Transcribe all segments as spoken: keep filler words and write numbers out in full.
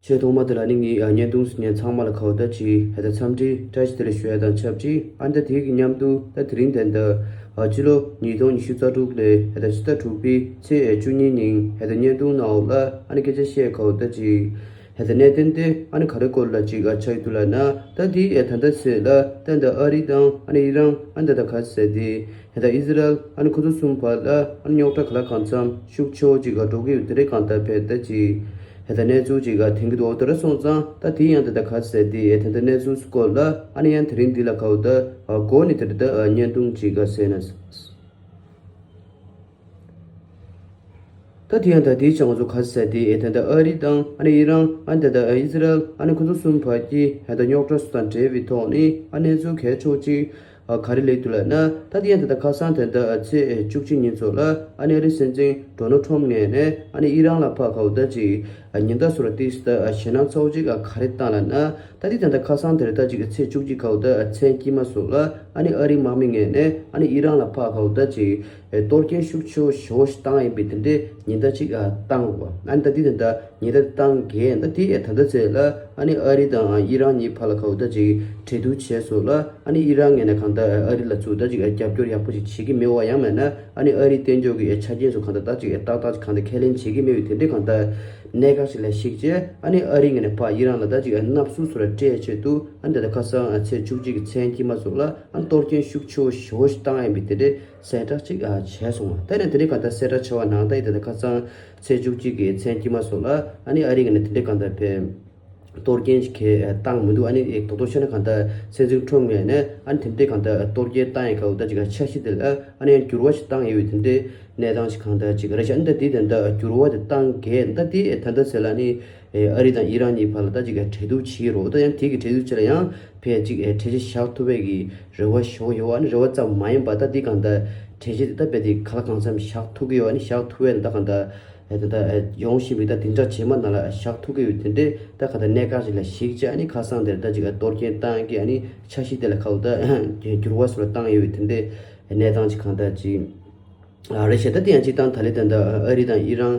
ཆེས་ཐོག་མ་དེ་ལ་ནི་ངས་ཨ་བརྙན་ཐུང་ཞིག་ཉན། ཚང་མ་ལ་ཁ་བ་ད་ཅིག་ཧེ་ད་འཚམས་འདྲི་བཀྲ་ཤིས་བདེ་ལེགས་ཞུ་ཡ་དང་ཆབས་ཅིག་ཨ་ནི་ད་དེའི་གི་མཉམ་དུ་ད་དེ་རིང་དེ་འདྲ་ཨ་ཕྱི་ལོ་ཉིས་སྟོང་ཉི་ཤུ་རྩ་དྲུག་ལོའི་ཧེ་ད་ཕྱི་ཟླ་དྲུག་པའི་ཚེས་བཅུ་གཉིས་ཉིན་ཧེ་ད་བརྙན་ཐུང་ནང་འོག་ལ་ཨ་ནི་སྐད་ཆ་བཤད་ཁ་བ་ད་ཅིག་ཧེ་ད་གནད་དོན་དེ་ཨ་ནི་ག་རེ་སྐོར་ལ་ཅིག་ཨ་ཆགས་ཡོད་འདུག་ལབ་ན། ད་དེ་ཨེ་ད་ལྟ་ཚེས་ལ་ད་ད་ཨ་རི་དང་ཨ་ནི་ཨི་རན་ཨ་ནི་ད་ད་ག་ཟེར་དེ། ཧེ་ད་ཨི་ཟི་རལ་ཨ་ནི་ཁོ་ཚོ་གསུམ་བར་ལ་ཨ་ནི་རྙོག་དྲ་ག་ལ་གང་འཚམ་ཤུགས་ཆེ་བོ་ཅིག་ག་འགྲོ་གི་ཡོད། དེ་རེད། གང་ལྟར་བས་ད་ཅིག་ཧེ་ད་གནས་ཚུལ་ཅིག་ག་ཐོན་གི་འདུག་དེ་འདྲ་སོང་ཙང་ད་དེ་ཡང་ད་ད་ག་ཟེར་དེ་ཨེ་ད་ད་གནས་ཚུལ་སྐོར་ལ་ཨ་ནི་ཡང་དེ་རིང་འདི་ལ་ག་བོ་ད་ཨ་གོ་ནི་དེ་རེད། ད་ཨ་བརྙན་ཐུང་ཅིག་ག་ཟེར་ན། ད་དེ་ཡང་ད་དེའི་ཆ་ང་ཚོ་ག་ཟེར་དེ་ཨེ་ད་ད་ཨ་རི་དང་ཨ་ནི་ཨི་རན་ཨ་ནི་ད་ད་ཨི་ཟི་རལ་ཨ་ནི་ཁོ་ཚོ་གསུམ་བར་གྱི་ཧེ་ད་རྙོག་དྲ་སོགས་དང་འབྲེལ་བའི་ཐོག་ནས་ཨ་གནས་ཚུལ་གལ་ཆེ་བོ་ཅིག་ཨ་ག་རེ་སླེབས་འདུག་ལབ་ན། ད་དེ་ཡང་ད་ལྟ་ཁ་སང་དེ་འདྲ་ཚེས་བཅུ་གཅིག་ཉིན་ཚོ་ལ་ཨ་ནི་ཨ་རིའི་སྲིད་འཛིན་ཌོ་ནལ་ཊམ་ངོས་ནས་ཨ་ནི་ཨི་རན་ལ་ཕར་ག་བོ་ད་ཅིག་ཨ་ཉེན་བརྡ་བཟོ་ར་ཏིས་ད་ཨ་ཞེད་སྣང་ཚ་བོ་ཅིག་ཨ་ག་རེ་བཏང་ལབ་ན། ད་དེ་ད་ལྟ་ཁ་སང་དེ་རེད། ད་ཅིག་ཚེས་བཅུ་གཅིག་ག་བོ་ད་ཨ་མཚན་དཀྱིལ་མ་སོགས་ལ་ཨ་ནི་ཨ་རིའི་དམག་མི་ངོས་ནས་ཨ་ནི་ཨི་རན་ལ་ཕར་ག་བོ་ད་ཅིག་ཨེ་གཏོར་སྐྱོན་ཤུགས་ཆེ་བོ་ཞེ་བོ་ཞིག་བཏང་ཡིན་པའི་དེ་འདྲའི་ཉེན་བརྡ་ཅིག་ཨ་བཏང་འདུག་ཨ་ནི་ད་དེ་ད་ལྟ་ཉེན་བརྡ་བཏང་གས། ད་དེ་ཨེ་ད་ལྟ་ཚེས་ལ་ཨ་ནི་ཨ་རི་དང་ཨི་རན་གཉིས་བར་ལ་ག་བོ་ད་ཅིག་གྲོས་བསྡུར་བྱས་སོང་ལ། ཨ་ནི་ཨི་རན་ངོས་ནས་གང་ལྟར་ཨ་རི་ལ་ཚུར་ད་ཅིག་རྒྱབ་སྐྱོར་ཡག་པོ་ཞིག་བྱེད་ཀྱི་མེད་པ། ཡང་མིན་ན་ཨ་ནི་ཨ་རིའི་བསྟན་འགྱུར་གྱི་ཆ་རྐྱེན་སོགས་གང་ལྟར་ད་ཅིག་ཏག་ཏག་ཅིག་གང་ལྟར་ཁས་ལེན་བྱེད་ཀྱི་མེད་པའི་དེ་འདྲའི་གང་ལྟར་གནད་འགག་ཞིག་ལ་གཞིགས་བྱས། ཨ་ནི་ཨ་རི་ངོས་ནས་ཕར་ཨི་རན་ལ་ད་ཅིག་མནའ་ཟུར་ཚུར་སྤྲད་ཆེད་དུ་ཨ་ནི་ད་ལྟ་ཁ་སང་ཚེས་བཅུ་གཅིག་གི་མཚན་དཀྱིལ་མ་སོགས་ལ་ཨ་ནི་གཏོར་སྐྱོན་ཤུགས་ཆེ་བོ་ཞེ་བོ་ཞིག་བཏང་ཡིན་པའི་དེ་འདྲའི་གསལ་བསྒྲགས་ཅིག་བྱས་སོང་བ། ད་ནི་དེ་འདྲའི་གང་ལྟར་གསལ་བསྒྲགས་བྱས་པ་ནང་ལྟར་ཡིན། ད་ལྟ་ཁ་སང་ཚེས་བཅུ་གཅིག་གི་མཚན་དཀྱིལ་མ་སོགས་ལ་ཨ་ནི་ཨ་རི་ངོས་ནས་དེ་འདྲའི་གང་ལྟར་བས། གཏོར་སྐྱོན་ཞིག་གིས་བཏང་མི་འདུག་ཨ་ནི་རྡོག་རྡོག་བཤད་ན་གང་ལྟར་སྲིད་འཛིན་ཁྲོམ་ངོས་ནས་ཨ་ནི་དེ་འདྲའི་གང་ལྟར་གཏོར་སྐྱོན་བཏང་ཡས་ག་བོ་ད་ཅིག་འཆར་གཞི་དེ་ལ་ཨ་ནི་ཡང་འགྱུར་བ་ཞིག་བཏང་ཡོད་པའི་དེ་འདྲའི་གནས་སྟངས་ཤིག་གང་ལྟར་ཅིག་རེད་ཤག་ཨ་ནི་ད་དེ་དེ་འདྲ་འགྱུར་བ་དེ་བཏང་གས། ད་དེ་ད་ལྟ་ཚེ་ལ་ནི་ཨ་རི་དང་ཨི་རན་གཉིས་བར་ལ་ད་ཅིག་གྲོས་བསྡུར་བྱེད་ཀྱི་རེད། ད་ཡང་དེ་གི་གྲོས་བསྡུར་ཆེད་ལ་ཡང་ཕར་ཅིག་གྲོས་གཞི་བཞག་ཐུབ་པའི་གི་རེ་བ་ཞུ་ཡོད། ཨ་ནི་རེ་བ་ཙམ་མ་ཡིན་པ་ད་དེ་གང་ལྟར་གྲོས་གཞི་དེ་ད་རྦད་དེ་ག་ལ་གང་འཚམ་བཞག་ཐུབ་ཀྱི་ཡོད། ཨ་ནི་བཞག་ཐུབ་པའི་ད་གང་ལྟར། ཨེ་ད་ལྟ་ཨེ་ཡོང་བཞིན་པའི་ད་དེ་འདྲ་རྗེས་མ་ནང་ལ་བཞག་ཐུབ་ཀྱི་ཡོད། དེ་འདྲའི་ད་ག་ད་གནད་འགག་ཅིག་ལ་གཞིགས་བྱས་ཨ་ནི་ཁ་སང་དེར་ད་ཅིག་གཏོར་སྐྱོན་བཏང་གི་ཨ་ནི་འཆར་གཞི་དེ་ལ་ག་བོ་ད་འགྱུར་བ་སོགས་བཏང་ཡོད་པའི་དེ་འདྲའི་གནས་སྟངས་ཅིག་གང་ལྟར་ཅིག་ཨ་རེད་ཤག་ད་དེ་ཡང་སྤྱིར་བཏང་ད་ལན་ད་ལྟ་ཨ་རི་དང་ཨི་རན་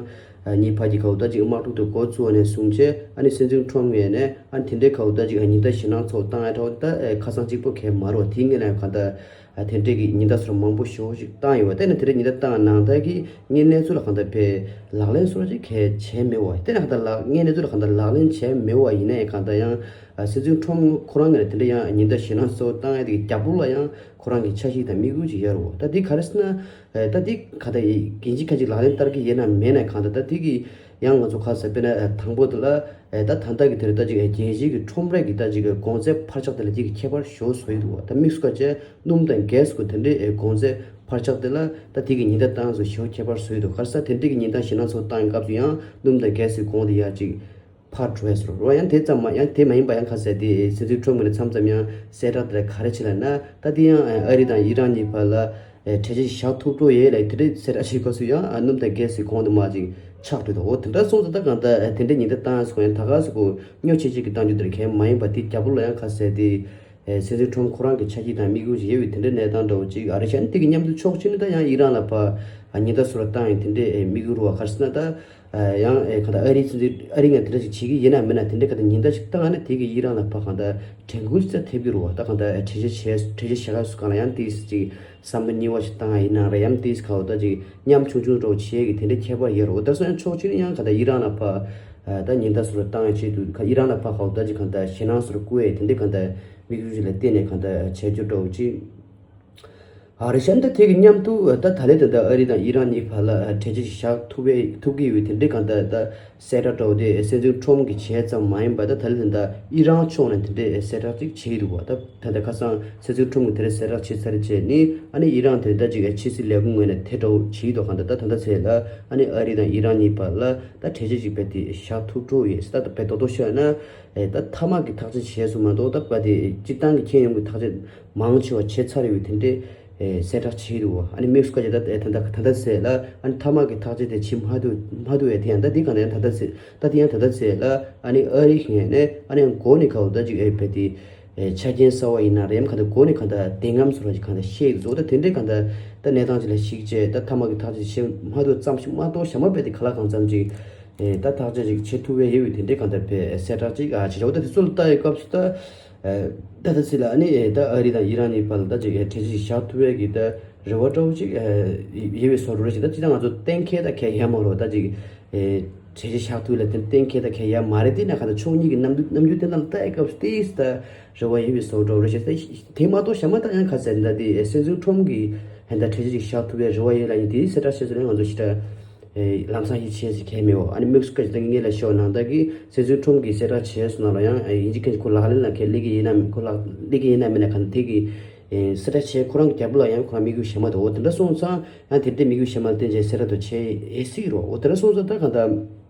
གཉིས་བར་གྱི་ག་བོ་ད་ཅིག་དམག་འཁྲུག་དེ་འགོ་བཙུགས་པ་ནས་བཟུང་བྱས་ཨ་ནི་སྲིད་འཛིན་ཁྲོམ་ངོས་ནས་ཨ་ནི་དེ་འདྲའི་ག་བོ་ད་ཅིག་ཉེན་བརྡ་ཞེད་སྣང་ཚ་བོ་བཏང་ཡ་འདྲ་བོ་ད་ཁ་སང་གཅིག་པོ་གས་མ་རེད་བ། དེའི་སྔོན་ལ་ཡང་གང་ལྟར། ཨ་དེ་འདྲས་ཀྱི་ཉེན་བརྡ་སོགས་མང་པོ་ཞེ་པོ་ཞིག་བཏང་ཡོད་པ། དེ་ནས་དེ་འདྲས་ཉེན་བརྡ་བཏང་ནང་ལྟར་གྱི་དངོས་གནས་ཚུལ་ལ་གང་ལྟར་ཕར་ལག་ལེན་སོགས་ཅིག་གལ་ཆེ་མེད་པ། དེ་ནས་གང་ལྟར་ལག་དངོས་གནས་ཚུལ་ལ་གང་ལྟར་ལག་ལེན་བྱས་མེད་པ་ཡིན་ན་ཡང་གང་ལྟར་ཡང་ཨ་སྲིད་འཛིན་ཁྲོམ་ཁོ་རང་ངོས་ནས་དེ་འདྲས་ཡང་ཉེན་བརྡ་ཞེད་སྣང་ཚ་བོ་བཏང་ཡ་དེ་གི་རྒྱབ་ལོགས་ལ་ཡང་ཁོ་རང་གི་འཆར་གཞི་དང་དམིགས་ཡུལ་ཅིག་ཡོད་རེད་བ། ད་དེ་ག་རེ་ཟེར་ན། ཨ་ད་དེ་ག་ད་ཡིན་གྱི་ཁ་ཅིག་ལག་ལེན་བསྟར་གྱི་ཡིན་ན་མེད་ན་གང་ལྟར་ད་དེ་གི་ཡང་ང་ཚོ་ཁ་ཟེར་དཔེར་ན་ཨ་དང་པོ་དེ་ལ་ཨ་ད་ད་ལྟ་གི་དེ་རེད། ད་ཅིག་རྒྱལ་སྤྱིའི་གི་ཁྲོམ་རའི་གི་ད་ཅིག་གོང་ཚད་འཕར་ཆག་དེ་ལ་དེ་གི་ཁྱད་པར་ཞེ་པོ་བཟོ་ཡི་འདུག་བ། ད་དམིགས་སུ་བཀར་བྱས། སྣུམ་དང་གྷེ་སི་གི་དེ་འདྲའི་ཨེ་གོང་ཚད་འཕར་ཆག་དེ་ལ་ད་དེ་གི་ཉེན་བརྡ་བཏང་སོ་ཞེ་པོ་ཁྱད་པར་བཟོ་ཡི་འདུག་ག་རེ་ཟེར་ན་དེ་འདྲའི་གི་ཉེན་བརྡ་ཞེད་སྣང་ཚ་བོ་བཏང་ཡི་སྐབས་སུ་ཡང་སྣུམ་དང་གྷེ་སི་གི་གོང་དེ་ཡར་ཅིག་འཕར་འགྲོ་ཡ་སོ་རོ། ཡང་དེ་ཙམ་མ་ཡང་དེ་མ་ཡིན་པ་ཡང་ཁ་གསལ་དེ་སྲིད་འཛིན་ཁྲོམ་ངོས་ནས་མཚམས་མཚམས་ཡང་གསལ་བསྒྲགས་དེ་ལ་ག་རེ་བྱེད་ལབ་ན། ད་དེ་ཡང་ཨ་རི་དང་ཨི་རན་གཉིས་བར་ལ་ཨེ་གྲོས་གཞི་བཞག་ཐུབ་འགྲོ་ཡས་ལ་དེ་འདྲའི་གསལ་བསྒྲགས་བྱེད་སྐབས་སུ་ཡང་ཨ་སྣུམ་དང་གྷེ་སི་གི་གོང་དེ་མར་ཅིག་ཆག་འགྲོ་འདུག་འོ་དེ་འདྲ་སོང་ཙང་ད་གང་ལྟར་ཨེ་དེ་འདྲའི་ཉེན་བརྡ་བཏང་ཡ་སོ་ཡང་ད་ག་སི་གོ་སྨྱོ་ཆེ་ཆེ་གི་བཏང་རྒྱུ་དེ་རེད་མཁན་མ་ཡིན་པ། དེ་རྒྱབ་ལོགས་ལ་ཡང་ཁ་གསལ་དེ། ཨེ་སྲིད་འཛིན་ཁྲོམ་ཁོ་རང་གི་འཆར་གཞི་དང་དམིགས་ཡུལ་ཞིག་ཡོད་པའི་དེ་འདྲའི་གནས་སྟངས་འདྲ་བོ་ཅིག་ཨ་རེད་ཤག་ཨ་ནི་དེ་གི་མཉམ་དུ་ཕྱོགས་གཅིག་ནས་ད་ཡང་ཨི་རན་ལ་ཕར་ཨ་ཉེན་བརྡ་སོགས་ལ་བཏང་ཡང་དེ་འདྲའི་ཨེ་དམིགས་ཡུལ་རུ་བ་ག་རེ་ཟེར་ན་ད་ཨ་ཡང་ཨེ་གང་ལྟར་ཨ་རིའི་སྲིད་འཛིན་ཨ་རི་ངས་དེ་འདྲ་ཞིག་བྱེད་ཀྱི་ཡིན་ན་མིན་ན་དེ་འདྲའི་ག་ད་ཉེན་བརྡ་ཞིག་བཏང་ཨ་ནི་དེ་གི་ཨི་རན་ལ་ཕར་གང་ལྟར་དྲན་སྐུལ་ཞིག་ད་ཐེབས་ཀྱི་རུ་བ། ད་གང་ལྟར་ཨེ་གྲོས་གཞི་བྱས་གྲོས་གཞི་བྱ་ག་སུ་གང་ལ་ཡང་དེ་ཅིག་བསམ་བློ་གཉིས་པ་ཞིག་བཏང་ཡ་ཡིན་ན་རེད། ཡང་དེ་ག་བ་ད་ཅིག་ཉམ་ཆུང་ཆུང་འདྲ་བོ་བྱེད་ཀྱི་དེ་འདྲའི་ཁྱད་པར་ཡོད་རུ་བ། ད་སོ་ཡང་ཕྱོགས་གཅིག་ནས་ཡང་གང་ལྟར་ཨི་རན་ལ་ཕར་ཨ་ད་ཉེན་བརྡ་སོགས་ལ་བཏང་ཡ་ཆེད་དུ་ཁ་ཨི་རན་ལ་ཕར་ག་བ་ད་ཅིག་གང་ལྟར་ཞེད་སྣང་སོགས་བསྐུལ་ཡ་དེ་འདྲའི་གང་ལྟར་དམིགས་ཡུལ་ཞིག་ལ་བརྟེན་ནས་གང་ལྟར་བྱས་རྒྱུ་འདྲ་བོ་ཅིག་ཨ་རེད་ཤག་འདི་དེ་གི་མཉམ་དུ་ད་ད་ལན་དེ་འདྲ་ཨ་རི་དང་ཨི་རན་གཉིས་བར་ལ་གྲོས་ཆོད་ཅིག་བཞག་ཐུབ་པའི་ཐུབ་ཀྱི་ཡོད་པའི་དེ་འདྲའི་གང་ལྟར་ད་གསལ་བསྒྲགས་འདྲ་བོ་དེ་སྲིད་འཛིན་ཁྲོམ་གྱིས་བྱས་ཙམ་མ་ཡིན་པར་ད་ད་ལན་དེ་འདྲ་ཨི་རན་ཕྱོགས་ནས་དེ་འདྲའི་གསལ་བསྒྲགས་ཅིག་བྱས་ཡོད་འདུག་བ། ད་ད་ལྟ་ཁ་སང་སྲིད་འཛིན་ཁྲོམ་གྱིས་དེ་འདྲའི་གསལ་བསྒྲགས་བྱས་ཚར་རྗེས་ནི་ཨ་ནི་ཨི་རན་དེ་ད་ཅིག་ཕྱི་སྲིད་ལས་ཁུངས་ངོས་ནས་དེ་འདྲ་བོ་བྱས་ཡོད་འདུག་གང་ལྟར་ད་ད་ལྟ་ཚེ་ལ་ཨ་ནི་ཨ་རི་དང་ཨི་རན་གཉིས་བར་ལ་ད་གྲོས་ཆོད་ཅིག་རྦད་དེ་བཞག་ཐུབ་འགྲོ་ཡོད་ད་ད་རྦད་རྡོག་རྡོག་བཤད་ན་ད་ཐ་མག་གི་ཐག་གཅོད་བྱས་སོང་མ་གཏོགས་ད་བར་དེ་སྤྱིར་བཏང་གི་ཁྱོན་ཡོངས་ཀྱི་ཐག་གཅོད་མང་ཆེ་བ་བྱས་ཚར་ཡོད་དེ་འདྲའི་ཨེ་གསལ་བསྒྲགས་བྱས་འདུག་ཨ་ནི་དམིགས་སུ་བཀར་བྱས་ད་ད་ད་ད་ལྟ་ཟེར་ལ་ཨ་ནི་ཐ་མག་གི་ཐག་གཅོད་དེ་བྱེད་མ་ཐུབ་མ་ཐུབ་ཡ་དེ་ཡང་ད་འདི་གང་ལྟར་ཡང་ད་ལྟ་ཟེར་ད་དེ་ཡང་ད་ལྟ་ཟེར་ལ་ཨ་ནི་ཨ་རི་ངོས་ནས་ཨ་ནི་ཡང་འགོ་ནས་ག་བོ་ད་ཅིག་ཨེ་བས་དེ་ཨེ་ཆ་རྐྱེན་གསར་བ་ཡིན་ན་རེམ་ག་ད་འགོ་ནས་གང་ད་བདེན་ངམ་སོགས་ལ་ཅིག་གང་ད་བཤད་ཡོད་ད་དེ་འདྲའི་གང་ད་ད་གནས་སྟངས་ཅིག་ལ་གཞིགས་བྱས་ད་ཐ་མག་གི་ཐག་གཅོད་བྱེད་མ་ཐུབ་ཙམ་ཞིག་མ་གཏོགས་ཞྭ་མོ་བས་དེ་ག་ལ་གང་ཙམ་ཅིག་ཨེ་ད་ཐག་གཅོད་ཅིག་བྱེད་ཐུབ་པའི་ཡོད་པའི་དེ་འདྲའི་གང་ལྟར་བའི་གསལ་བསྒྲགས་ཅིག་ཨ་བྱེད་ཆོག་ད་དེ་ཚོ་ལ་ལྟ་ཡི་སྐབས་སུ་ད་ཨེ་ད་ད་ཚིག་ལ་ཨ་ནི་ཨེ་ད་ཨ་རི་དང་ཨི་རན་གཉིས་བར་ལ་ད་ཅིག་ཨེ་གྲོས་གཞི་ཞིག་བཞག་ཐུབ་པའི་གི་ད་རེ་བ་འདྲ་བོ་ཅིག་ཨེ་ཡོད་པའི་བཟོ་འདྲ་རེད་ཅིག་ད་ཅི་ད་ང་ཚོ་གཏན་འཁེལ་ད་གལ་ཡ་མ་རོ་ད་ཅིག་ཨེ་གྲོས་གཞི་བཞག་ཐུབ་ལ་དེ་གཏན་འཁེལ་ད་གལ་ཡ་མ་རེད། དེ་ན་གང་ལྟར་ཕྱོགས་གཉིས་ཀྱི་རྣམ་འགྱུར་རྣམ་འགྱུར་དེ་འདྲ་ལ་ལྟ་ཡི་སྐབས་སུ་དེས་ད་རེ་བ་ཡོད་པའི་བཟོ་འདྲ་རེད་ཅིག་ད་དེ་མ་གཏོགས་ཞྭ་མ་ད་ཡང་ག་ཚད་ད་དེ་སྲིད་འཛིན་ཁྲོམ་གི་ཧན་ད་གྲོས་གཞི་ཞིག་བཞག་ཐུབ་པའི་རེ་བ་ཡོད་ལ་ཡིན་དེའི་གསལ་བསྒྲགས་བྱས་ཚུལ་ལ་ང་ཚོ་ཞེ་དྲག་ཨེ་ལམ་སང་ཡིད་ཆེས་ཟེར་མཁན་མེད་འོ། ཨ་ནི་དམིགས་སུ་བཀར་ཅིག་ད་ངེད་ལ་ཤོག་ནང་ད་གི་སྲིད་འཛིན་ཁྲོམ་གྱིས་གསལ་བསྒྲགས་བྱས་སོང་ན་ལ་ཡང་ཨེ་ཡིན་གཅིག་མཁན་གཅིག་ཁོ་ལག་ལེན་ལ་ཁས་ལེན་གི་ཡིན་ན་ཁོ་ལག་ལེན་གི་ཡིན་ན་མིན་ན་ག་ནི་དེ་གི་ཨེ་གསལ་བསྒྲགས་བྱས་ཁོ་རང་གི་རྒྱབ་ལ་ཡང་ཁོ་རང་དམིགས་ཡུལ་གཞན་མ་འདུག་འོ་དེ་འདྲ་སོང་ཙང་ཡང་དེ་ལྟའི་དམིགས་ཡུལ་གཞན་མ་ལ་བརྟེན་བྱས་གསལ་བསྒྲགས་དུ་བྱས་ཨེ་སྲིད་རོ། འོ་དེ་འདྲ་སོང་ཙང་ད་གང་ལྟར་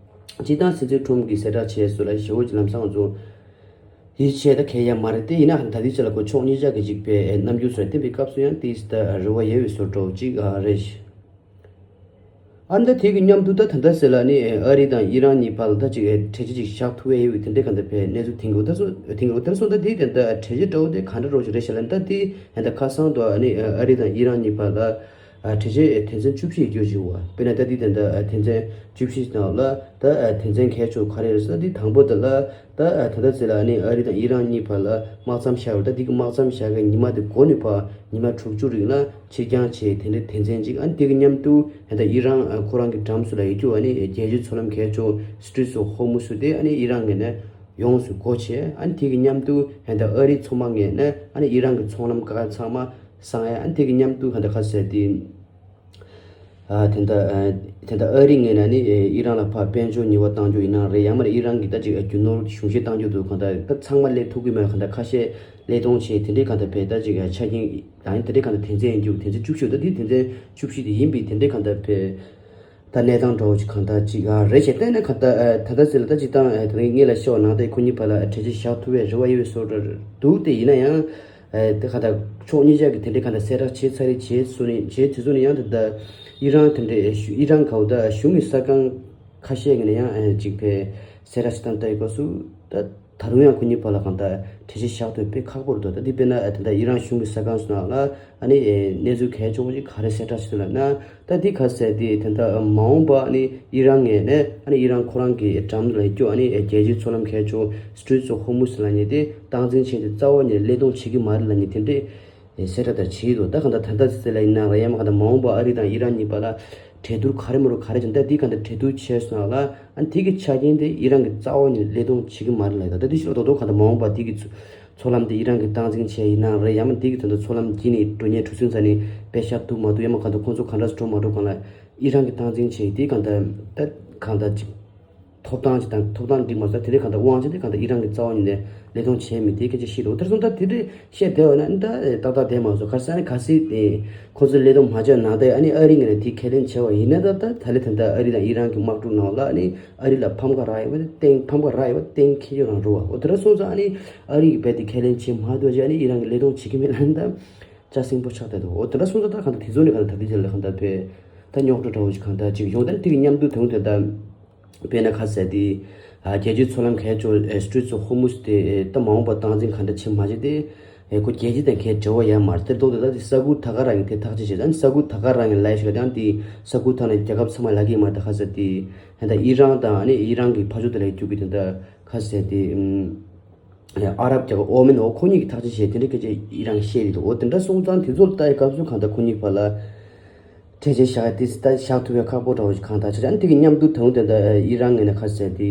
སྤྱིར་བཏང་སྲིད་འཛིན་ཁྲོམ་གྱིས་གསལ་བསྒྲགས་བྱས་སོང་ལ་ཞེ་བོ་ཅིག་ལམ་སང་ང་ཚོ་ཡིད་ཆེས་ད་གལ་ཡ་མ་རེད། དེ་ཡིན་ན་ད་ལྟའི་ཆ་ལ་ཁོ་ཕྱོགས་གཉིས་ཆ་གི་ཅིག་པའི་ཨེ་རྣམ་འགྱུར་ཚོ་བསྟན་པའི་སྐབས་སུ་ཡང་དེས་ད་རེ་བ་ཡོད་པའི་བཟོ་འདྲ་བོ་ཅིག་ཨ་རེད། ཨ་ནི་ད་དེ་གི་མཉམ་དུ་ད་ད་ལྟ་ཟེར་ལ་ནི་ཨ་རི་དང་ཨི་རན་གཉིས་བར་ལ་ད་ཅིག་གྲོས་གཞི་ཅིག་བཞག་ཐུབ་ཡས་ཡོད་པའི་དེ་འདྲའི་ག་འདྲ་བའི་གནས་ཚུལ་ཐེངས་འགོ་ད་སོ་ཐེངས་འགོ་ད་སོ་ད་དེ་དེ་འདྲ་གྲོས་གཞི་འདྲ་བོ་དེ་ག་འདྲ་རོགས་ཞིག་རེད་ཤག་ལ་ད་དེ་ད་ཁ་སང་དུ་ཨ་ནི་ཨ་རི་དང་ཨི་རན་གཉིས་བར་ལ་གྲོས་གཞི་དོན་ཚན་བཅུ་བཞི་ཡོད་ཅིག་བ། དཔེར་ན་ད་དེ་དེ་འདྲ་དོན་ཚན་བཅུ་བཞི་ནང་ལ་ད་དོན་ཚན་གལ་ཆེ་ག་རེ་རེད་ཟེར་ན་དེ་དང་པོ་དེ་ལ། ད་ད་ལྟ་ཟེར་ལ་ཨ་ནི་ཨ་རི་དང་ཨི་རན་གཉིས་བར་ལ་དམག་མཚམས་བཞག་ཡོད། ད་འདི་གི་དམག་མཚམས་བཞག་གི་ཉི་མ་དེ་འགོར་ནས་ཕར་ཉི་མ་དྲུག་ཅུ་རིང་ལ་ཕྱིར་འགྱངས་བྱས་དེ་འདྲའི་དོན་ཚན་གཅིག་ཨ་ནི་དེ་གི་མཉམ་དུ་ད་ལྟ་ཨི་རན་ཁོ་རང་གི་འགྲམ་སུ་ལ་ཡོད་རྒྱུ་ཨ་ནི་རྒྱལ་སྤྱིའི་མཚོ་ལམ་གལ་ཆེ་Straits of Hormuz དེ་ཨ་ནི་ཨི་རན་ངོས་ནས་ཡོངས་སུ་སྒོ་ཕྱེ། ཨ་ནི་དེ་གི་མཉམ་དུ་ད་ལྟ་ཨ་རིའི་མཚོ་དམག་ངོས་ནས་ཨ་ནི་ཨི་རན་གི་མཚོ་ལམ་ཁག་ཚང་མ་གསང་ཡ། ཨ་ནི་དེ་གི་མཉམ་དུ་ད་ལྟ་ག་ཟེར་དེ། ཨ་དེ་འདྲ་ཨ་དེ་འདྲ་ཨ་རི་ངོས་ནས་ནི་ཨེ་ཨི་རན་ལ་ཕར་དཔལ་འབྱོར་ཉེས་པ་གཏང་རྒྱུ་ཡིན་ན་རེད། ཡང་མིན་ན་ཨི་རན་གྱི་ད་ཅིག་རྒྱུ་ནོར་གཞུང་བཞེས་གཏང་རྒྱུ་འདུག་གང་ལྟར་ད་ཚང་མ་སླེབས་ཐུབ་ཀྱི་མེད་པ་གང་ལྟར་ཁ་ཤས་སླེབས་གཏོང་བྱས་དེ་འདྲའི་གང་ལྟར་བས་ད་ཅིག་ཆ་རྐྱེན་དང་དེ་འདྲའི་གང་ལྟར་དོན་ཚན་ཡིན་རྒྱུ་དོན་ཚན་བཅུ་བཞི་ད་དེ་དོན་ཚན་བཅུ་བཞི་དེ་ཡིན་པའི་དེ་འདྲའི་གང་ལྟར་བས་ད་གནས་སྟངས་འདྲ་བོ་ཅིག་གང་ལྟར་ཅིག་ཨ་རེད་བྱས་བལྟས་ན་གང་ལྟར་ཨ་ད་ལྟ་ཟེར་ལ་ད་ཅིག་བཏང་ཨ་དེ་རིང་ངེད་ལ་ཤོག་ནང་དེ་ཁོ་གཉིས་བར་ལ་གྲོས་གཞི་བཞག་ཐུབ་པའི་རེ་བ་ཡོད་པའི་བཟོ་འདྲ་འདུག་དེ་ཡིན་ན་ཡང་། ཨེ་དེ་ག་ད་ཕྱོགས་གཉིས་ཆ་གི་དེ་འདྲའི་ག་ད་གསལ་བསྒྲགས་བྱས་ཚར་རེད་བྱས་སོང་ནས་བྱས་དུས་ཚོད་ནས་ཡང་དེ་ད་ཨི་རན་དེ་འདྲའི་ཨེ་ཨི་རན་ག་བོ་ད་གཞུང་གི་གསར་ཁང་ཁ་ཤས་ཀྱི་ནས་ཡང་ཨེ་ཅིག་པའི་གསལ་བསྒྲགས་ཤིག་བཏང་ལྟ་ཡི་སྐབས་སུ་ད་ད་རུང་ཡང་ཁོ་གཉིས་བར་ལ་གང་ད་གྲོས་གཞི་བཞག་ཐུབ་དཔེ་ཁག་པོ་རེད་འདུག་ད་འདི་དཔེར་ན་ཨེ་དེ་ད་ཨི་རན་གཞུང་གི་གསར་ཁང་སོང་ན་ལ་ཨ་ནི་ཨེ་གནས་ཚུལ་གལ་ཆེ་བོ་ཅིག་ག་རེ་གསལ་བསྒྲགས་ཤིག་ལབ་ན། ད་འདི་ག་ཟེར་དེ་དེ་འདྲ་མ་འོངས་པ་ནི་ཨི་རན་ངོས་ནས་ཨ་ནི་ཨི་རན་ཁོ་རང་གི་འགྲམ་ལ་སྐྱོ་ཨ་ནི་རྒྱལ་སྤྱིའི་མཚོ་ལམ་གལ་ཆེ་Straits of Hormuz ལབ་མཁན་དེ་སྟངས་འཛིན་བྱས་ཏེ་རྩ་བ་ནས་སླད་གཏོང་བྱེད་ཀྱི་མ་རེད་ལབ་མཁན་དེ་འདྲས་གསལ་བསྒྲགས་དང་བྱས་འདུག་ད་གང་ལྟར་ད་ལྟ་ཟེར་ལ་ཡིན་ན་ར་ཡ་མ་གང་ལྟར་མ་འོངས་པ་ཨ་རི་དང་ཨི་རན་གཉིས་བར་ལ་གྲོས་བསྡུར་ག་རེ་མ་རུ་ག་རེ་བྱས་ད་འདི་གང་ལྟར་གྲོས་བསྡུར་བྱས་སོང་ལ་ཨ་ནི་དེ་གི་ཆ་རྐྱེན་དེ་ཨི་རན་གྱིས་རྩ་བ་ནས་སླད་གཏོང་བྱེད་ཀྱི་མ་རེད་ལབ་ད་ད་འདི་ཕྱིར་ལ་རྡོག་རྡོག་གང་ལྟར་མ་འོངས་པ་འདི་གི་མཚོ་ལམ་དེ་ཨི་རན་གྱིས་སྟངས་འཛིན་བྱས་ཡིན་ན་རེད། ཡང་མིན་དེ་གི་དོན་དུ་མཚོ་ལམ་བརྒྱུད་ནས་འགྲོ་མཁན་གྲུ་གཟིངས་རྩ་ནས་དཔེ་ཤར་ཐུབ་མ་ཐུབ་ཡང་མིན་གང་ལྟར་ཁོང་ཚོ་ག་འདྲ་སེ་འགྲོ་མ་འགྲོ་གང་ལ་ཨི་རན་གྱིས་སྟངས་འཛིན་བྱས་དེ་གང་ལྟར་ད་གང་ལྟར་ཅིག་ཐོབ་ཐང་ཅིག་དང་ཐོབ་ཐང་འགྲིག་མ་སོང་དེ་འདྲའི་གང་ལྟར་དབང་ཆ་དེ་གང་ལྟར་ཨི་རན་གྱིས་རྩ་བ་ཉིད་ནས་སླད་གཏོང་བྱས་མེད་དེ་སྐད་ཆ་བཤད་འདུག་དེར་སོང་ད་དེ་འདྲའི་བཤད་བསྡད་པ་ན་ད་ཏག་ཏག་བསྡད་མ་སོང་ག་རེ་ཟེར་ན་གལ་སྲིད་དེ་ཁོང་ཚོས་སླད་གཏོང་མ་བྱས་ནང་ད་ཨ་ནི་ཨ་རི་ངོས་ནས་དེ་ཁས་ལེན་བྱས་པ་ཡིན་ན་ད་ད་ད་ལེ་ད་ལྟ་ཨ་རི་དང་ཨི་རན་གྱི་དམག་འཁྲུག་ནང་ལ་ཨ་ནི་ཨ་རི་ལ་ཕམ་ཁ་རག་ཡོད་པ་དེ་གཏན་ཕམ་ཁ་རག་ཡོད་པ་གཏན་འཁེལ་རྒྱུ་རང་རེད་བ། འོ་དེ་འདྲ་སོང་ཙང་ཨ་ནི་ཨ་རི་གི་རྦད་དེ་ཁས་ལེན་བྱེད་མ་ཐུབ་ཅེས་ཨ་ནི་ཨི་རན་གྱིས་སླད་གཏོང་བྱེད་ཀྱི་མེད་ལབ་ན་ད་ཅ་སིང་པོ་ཆགས་བསྡད་འདུག་འོ་དེ་འདྲ་སོང་ཙང་ད་གང་ལྟར་དེ་ཚོ་ནི་གང་ལྟར་ད་ལྟའི་ཆར་ལ་གང་ལྟར་བས་ད་རྙོག་དྲ་འདྲ་བོ་ཞིག་གང་ལྟར་ཅིག་ཡོང་ད་ནི་དེ་གི་མཉམ་དུ་དོན་དེ་ལྟར་དཔེར་ན་ག་ཟེར་དེ་རྒྱལ་སྤྱིའི་མཚོ་ལམ་གལ་ཆེ་Straits of Hormuz དེ་ད་མ་འོངས་པར་སྟངས་འཛིན་གང་འདྲ་བྱེད་མ་བྱེད་དེ་ཁོ་རྒྱལ་སྤྱི་དང་གའི་འབྲེལ་བ་ཡོད་མ་རེད། དེར་གཏོང་དེ་ད་དེ་ས་ཁུལ་ད་ག་རང་གི་དེ་ཐག་གཅོད་བྱེད་ཨ་ནི་ས་ཁུལ་ད་ག་རང་གི་ལས་ཞིག་ལ་ཡང་དེ་ས་ཁུལ་ཐོག་ནས་རྒྱལ་ཁབ་ཚང་མ་ལ་གི་མ་ད་ག་ཟེར་དེ་ད་ཨི་རན་དང་ཨ་ནི་ཨི་རན་གི་ཕ་ཕྱོགས་དེ་ལ་རྒྱུག་གི་དེ་ད་ག་ཟེར་དེ། ཨ་རབ་རྒྱལ་ཁབ་ཨོ་མན་འོ་ཁོ་གཉིས་ཀྱིས་ཐག་གཅོད་བྱས་དེ་འདྲའི་སྐད་ཆ་ཨི་རན་གྱིས་བཤད་ཡོད་འདུག་འོ་དེ་འདྲ་སོང་ཙང་དེ་ཚོ་ལ་ལྟ་ཡི་སྐབས་སུ་གང་ལྟར་ཁོ་གཉིས་བར་ལ་གྲོས་ཆོད་བཞག་ཡ་དེ་ད་བཞག་ཐུབ་པའི་ཁག་པོ་འདྲ་བོ་ཞིག་གང་ལྟར་ཆགས་ཀྱང་དེ་གི་མཉམ་དུ་དོན་དེ་ད་ཨི་རན་ངོས་ནས་ག་ཟེར་དེ་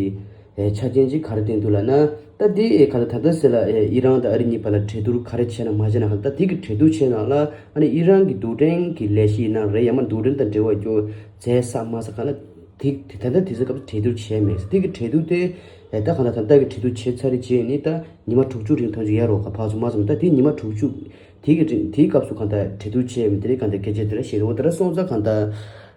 ཆ་རྐྱེན་ཅིག་ག་རེ་བཏོན་འདུག་ལབ་ན་ད་དེ་ག་ད་ད་ལྟ་ཟེར་ལ་ཨི་རན་དང་ཨ་རི་གཉིས་བར་ལ་གྲོས་བསྡུར་ག་རེ་བྱས་ན་མ་བྱས་ན་གང་ལྟར་དེ་གི་གྲོས་བསྡུར་བྱས་ནང་ལ་ཨ་ནི་ཨི་རན་གྱི་རྡུལ་ཕྲན་གྱི་ལས་གཞི་ཡིན་ན་རེད་ཡང་མིན་རྡུལ་ཕྲན་དང་འབྲེལ་བ་རྒྱུ་མཛད་ས་མ་ས་གང་ལ། དེ་དེ་ད་ལྟ་དེ་ཚོ་སྐབས་གྲོས་བསྡུར་བྱས་མེད། དེ་གི་གྲོས་བསྡུར་དེ་ཨེ་ད་གང་ལྟར་ད་ལྟ་གི་གྲོས་བསྡུར་བྱས་ཚར་རེད་བྱས་ནི་ད་ཉི་མ་དྲུག་ཅུ་རིང་ཐོན་རྒྱུ་ཡ་རོགས་ག་ཕར་ཚུར་མ་ཚུར་ད་དེ་ཉི་མ་དྲུག་ཅུ་དེ་གི་རིང་དེའི་སྐབས་སུ་གང་ལྟར་གྲོས་བསྡུར་བྱས་མེད་དེ་རེད་གང་ལྟར་སྐད་ཆ་དེ་ར་བཤད་རེད། འོ་དེ་ར་སོང་ཙང་གང་ལྟར་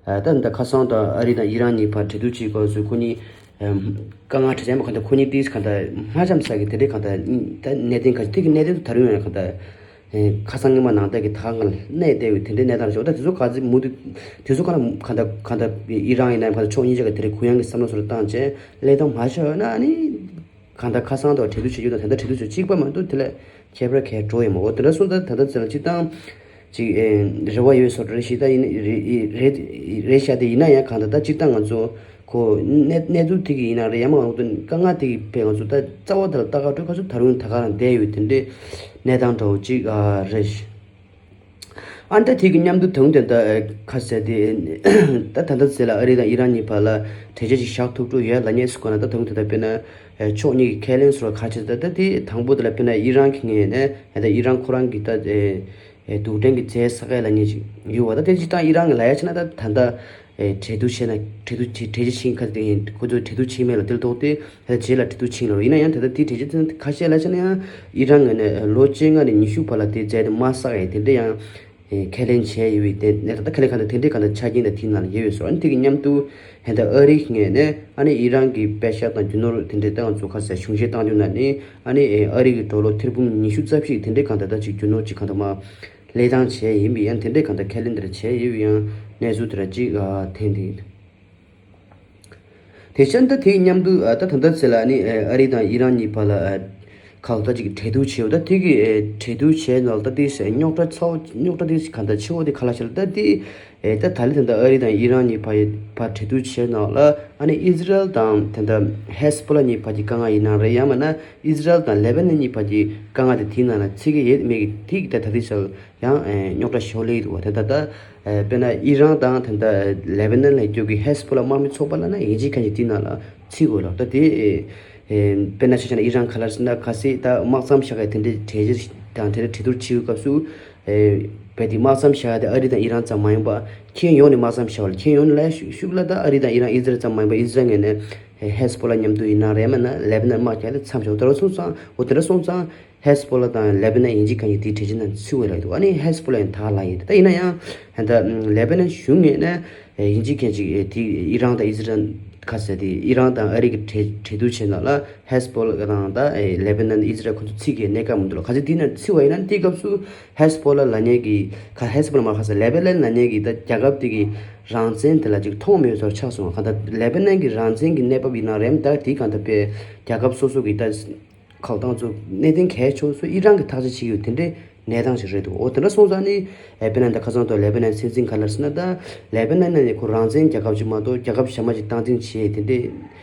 ཨ་ད་ད་ཁ་སང་དང་ཨ་རི་དང་ཨི་རན་གཉིས་བར་གྲོས་བསྡུར་བྱེད་སྐབས་སུ་ཁོ་གཉིས་ཨེམ་དཀའ་ངལ་འཕྲད་བྱས་མ་གང་ལྟར་ཁོ་གཉིས་དེས་གང་ལྟར་མ་འཆམ་ས་གི་དེ་འདྲའི་གང་ལྟར་ད་གནད་དོན་ག་དེ་གི་གནད་དོན་དུ་ད་རུང་ཡང་གང་ལྟར། ཨེ་ཁ་སང་སྔོན་མ་ནང་ལྟར་གྱི་ད་ག་ལ་གནས་བསྡད་ཡོད་དེ་འདྲའི་གནས་སྟངས་རེད་ཤག་ད་དེ་ཚོ་ག་ཚོད་མུ་མཐུད་དེ་ཚོ་ག་ལ་གང་ལྟར་གང་ལྟར་ཨི་རན་ཡིན་ན་གང་ལྟར་ཕྱོགས་གཉིས་ཆ་གི་དེ་རིང་གུ་ཡངས་ཀྱི་བསམ་བློ་སོར་བཏང་བྱས་སླད་གཏོང་མ་བྱས་ཡོད་ན་ཨ་ནི་གང་ལྟར་ཁ་སང་དང་གྲོས་བསྡུར་བྱེད་རྒྱུ་དང་དེ་འདྲ་གྲོས་བསྡུར་བྱེད་གཅིག་པ་མ་གཏོགས་དེ་ལས་ཁྱད་པར་གང་འགྲོ་ཡོད་མ་འོ་དེ་འདྲ་སོང་ད་ད་ལྟ་ཚེ་ལ་སྤྱིར་བཏང་ཅིག་ཨེ་རེ་བ་ཡོད་བཟོ་འདྲ་རེད་ཤག་ད་ཡིན་རེད་རེད་རེད་ཤག་དེ་ཡིན་ན་ཡང་གང་ལྟར་ད་སྤྱིར་བཏང་ང་ཚོ། ཁོ་གནས་གནས་ཚུལ་དེ་གི་ཡིན་ན་རེད། ཡང་མ་འོངས་དཀའ་ངལ་དེ་གི་ཕན་ང་ཚོ་ད་རྩ་བ་དེ་ལ་ལྟ་ག་འགྲོ་ཁ་ཚོ་ད་རུང་ད་ག་རང་བསྡད་ཡོད་དེ་འདྲའི་གནས་སྟངས་འདྲ་བོ་ཅིག་ཨ་རེད། ཨ་ད་དེ་གི་མཉམ་དུ་དོན་དེ་ད་ཁ་ཟེར་དེ་ད་ད་ད་ཟེར་ལ་ཨ་རི་དང་ཨི་རན་གཉིས་བར་ལ་གྲོས་ཆོད་ཅིག་བཞག་ཐུབ་འགྲོ་ཡོད་ལ་ཉེ་སུ་ག་ན་ད་དོན་དེ་ད་དཔེར་ན་ཕྱོགས་གཉིས་ཀྱི་ཁས་ལེན་སོགས་ཁ་ཆེ་ད་ད་དེ་དང་པོ་དེ་ལ་དཔེར་ན་ཨི་རན་གྱི་ངོས་ནས་ད་ཨི་རན་ཁོ་རང་གི་ད། ཨེ་རྡུལ་ཕྲན་གྱི་རྫས་ས་ཁ་ལ་ཉེ་ཅིག་ཡོད་བ། ད་དེ་སྤྱིར་བཏང་ཨི་རན་གྱི་ལ་ཡ་ཆ་ན་ད་ད་ལྟ་ཨེ་གྲོས་བསྡུར་བྱས་ན་གྲོས་བསྡུར་བྱེད་གྲོས་ཆོད་ཕྱིན་ཁ་དེ་ཁོ་ཚོས་གྲོས་བསྡུར་བྱས་མེད་ལ་དེ་ལ་ཐོག་དེ་ད་རྗེས་ལ་གྲོས་བསྡུར་ཕྱིན་ལ་ཡིན་ན་ཡང་ད་ལྟ་དེ་གྲོས་ཆོད་ཁ་ཤས་ལ་ཆ་ན་ཡང་ཨི་རན་ངོས་ནས་ལོ་བཅོ་ལྔ་ནས་ཉི་ཤུ་བར་ལ་དེ་རྫས་དེ་མ་བསགས་ཡ་དེ་འདྲ་ཡང་ཨེ་ཁས་ལེན་བྱས་ཡོད་པའི་དེ་ནས་ད་ལྟ་ཁས་ལེན་ག་ད་དེ་འདྲའི་ག་ད་ཆ་རྐྱེན་ད་དེའི་ནང་ལ་ཡོད་ཡོད་སོ། ཨ་ནི་དེ་གི་མཉམ་དུ་ཧེ་ད་ཨ་རིའི་ངོས་ནས་ཨ་ནི་ཨི་རན་གྱི་པེ་ཤག་དང་རྒྱུ་ནོར་དེ་འདྲའི་ཏང་ཚོ་ཁ་ཟེར་གཞུང་བཞེས་བཏང་རྒྱུ་ན་ནི་ཨ་ནི་ཨ་རི་གི་ཌོ་ལར་ཐེར་འབུམ་ཉི་ཤུ་རྩ་བཞི་དེ་འདྲའི་གང་ལྟར་ད་ཅིག་རྒྱུ་ནོར་ཅིག་གང་ལྟར་མ་ལེན་སྟངས་བྱས་ཡིན་པའི་ཡང་དེ་འདྲའི་གང་ལྟར་ཁས་ལེན་དེ་འདྲ་བྱས་ཡོད་པའི་ཡང་གནས་ཚུལ་དེ་འདྲ་ཅིག་ཨ་ཐོན་ཏེ་ཡོད། དེ་བཞིན་ད་དེའི་མཉམ་དུ་ཨ་ད་ད་ལྟ་ཚེ་ལ་ནི་ཨ་རི་དང་ཨི་རན་གཉིས་བར་ལ་ཨ་ཁག་ད་ཅིག་གྲོས་བསྡུར་བྱས་ཡོད། ད་དེ་གི་ཨ་གྲོས་བསྡུར་བྱས་ནང་ད་དེ་རྙོག་དྲ་ཚ་བོ་རྙོག་དྲ་དེ་གང་ལྟར་ཆེ་བོ་དེ་ག་ལ་ཤར་ད་དེ་ཨེ་ད་ད་ལི་ད་ལྟ་ཨ་རི་དང་ཨི་རན་གཉིས་བར་བར་གྲོས་བསྡུར་བྱས་ནང་ལ་ཨ་ནི་ཨི་ཟི་རལ་དང་ད་ལྟ་ཧེ་སི་པོ་ལ་གཉིས་བར་གྱི་དཀའ་ངལ་ཡིན་ན་རེད། ཡང་མིན་ན་ཨི་ཟི་རལ་དང་ལེ་བྷ་ནན་གཉིས་བར་གྱི་དཀའ་ངལ་དེ་དེའི་ནང་ལ་ཚིག་གི་ཡོད་མེད་ཀྱི་དེ་གི་ད་ད་དེ་ཤར། ཡང་ཨེ་རྙོག་དྲ་ཞོ་ལེ་འདུག་བ། དེ་ད་ལྟ་ཨེ་དཔེར་ན་ཨི་རན་དང་དེ་ད་ལེ་བྷ་ནན་ལ་སྐྱོད་ཀྱི་ཧེ་སི་པོ་ལ་དམག་མི་ཚོགས་པ་ལ་ན་ཡིན་གཅིག་མཁན་གཅིག་དེའི་ནང་ལ་ཚུད་དགོས་ལ། ད་དེ་ཨེ་དཔེར་ན་ཆ་བཞག་ན་ཨི་རན་ག་ལ་ཟེར་ན་ག་སྲིད་ད་དམག་མཚམས་བཞག་གི་དེ་འདྲའི་གྲོས་གཞི་དང་དེ་འདྲའི་གྲོས་བསྡུར་བྱེད་ཡོད་སྐབས་སུ་ཨེ་བས་དེ་དམག་མཚམས་བཞག་དེ་ཨ་རི་དང་ཨི་རན་ཙམ་མ་ཡིན་པ་ཁྱོན་ཡོངས་ནས་དམག་མཚམས་བཞག་པ་ལ་ཁྱོན་ཡོངས་ནས་ལ་ཤུགས་ལ་ད་ཨ་རི་དང་ཨི་རན་ཨི་ཟི་རལ་ཙམ་མ་ཡིན་པ་ཨི་ཟི་རལ་ངོས་ནས་ཧེ་སི་པོ་ལ་མཉམ་དུ་ཡིན་ན་རེད་མིན་ན་ལེ་བྷ་ནན་དམག་རྒྱག་ལ་མཚམས་བཞག་དེ་འདྲ་སོང་ཙང་འོ་དེ་འདྲ་སོང་ཙང་། ཧེ་སི་པོ་ལ་དང་ལེ་བྷ་ནན་ཡིན་གཅིག་མཁན་གཅིག་དེའི་གྲོས་གཞི་ནང་ཚུད་འོས་ལ་འདུག་ཨ་ནི་ཧེ་སི་པོ་ལ་ཡང་དག་ལ་ཡིན། ད་ཡིན་ན་ཡང་ད་ལེ་བྷ་ནན་གཞུང་ངོས་ནས་ཡིན་གཅིག་མཁན་གཅིག་དེ་ཨི་རན་དང་ཨི་ཟི་རལ་ཁ་ཟེར་དེ་ཨི་རན་དང་ཨ་རི་གི་གྲོས་གྲོས་བསྡུར་བྱས་ན་ལ་ཧེ་སི་པོ་ལ་དང་ད་ལེ་བྷ་ནན་ཨི་ཟི་རལ་ཁོ་ཚོ་ཚིག་གི་གནས་སྐབས་མི་འདུག་ལ། ག་ཚོད་དེའི་ནང་ཚུད་པ་ཡིན་ན་དེའི་སྐབས་སུ་ཧེ་སི་པོ་ལ་ལ་ཉེ་གི་ཁ་ཧེ་སི་པོ་ལ་མ་ཁ་ཟེར་ལེ་བྷ་ནན་ལ་ཉེ་གི་ད་རྒྱལ་ཁབ་དེ་གི་རང་བཙན་དེ་ལ་ཅིག་མཐོང་མེད་བཟོ་ཆགས་སོང་། ག་ད་ལེ་བྷ་ནན་གི་རང་བཙན་གི་གནས་བབ་ཡིན་ན་རེད་ད་དེའི་གང་ད་པའི་རྒྱལ་ཁབ་སོ་སོ་གི་ད། ཁག་དང་ཚོ་གནད་དོན་གལ་ཆེ་ཤོས་ཨི་རན་གྱིས་ཐག་གཅོད་བྱེད་ཀྱི་ཡོད་དེ་འདྲའི་གནས་སྟངས་ཤིག་རེད་འདུག་འོ་དེ་འདྲ་སོང་ཙང་ནི་ཨེ་དཔེར་ན་ད་ཁ་སང་ཐོག་ལེ་བྷ་ནན་སྲིད་འཛིན་ག་ལ་ཟེར་ན་ད་ལེ་བྷ་ནན་ནི་ཁོ་རང་བཙན་རྒྱལ་ཁབ་ཅིག་མ་གཏོགས་རྒྱལ་ཁབ་གཞན་པ་ཅིག་སྟངས་འཛིན་བྱེད་དེ་འདྲའི་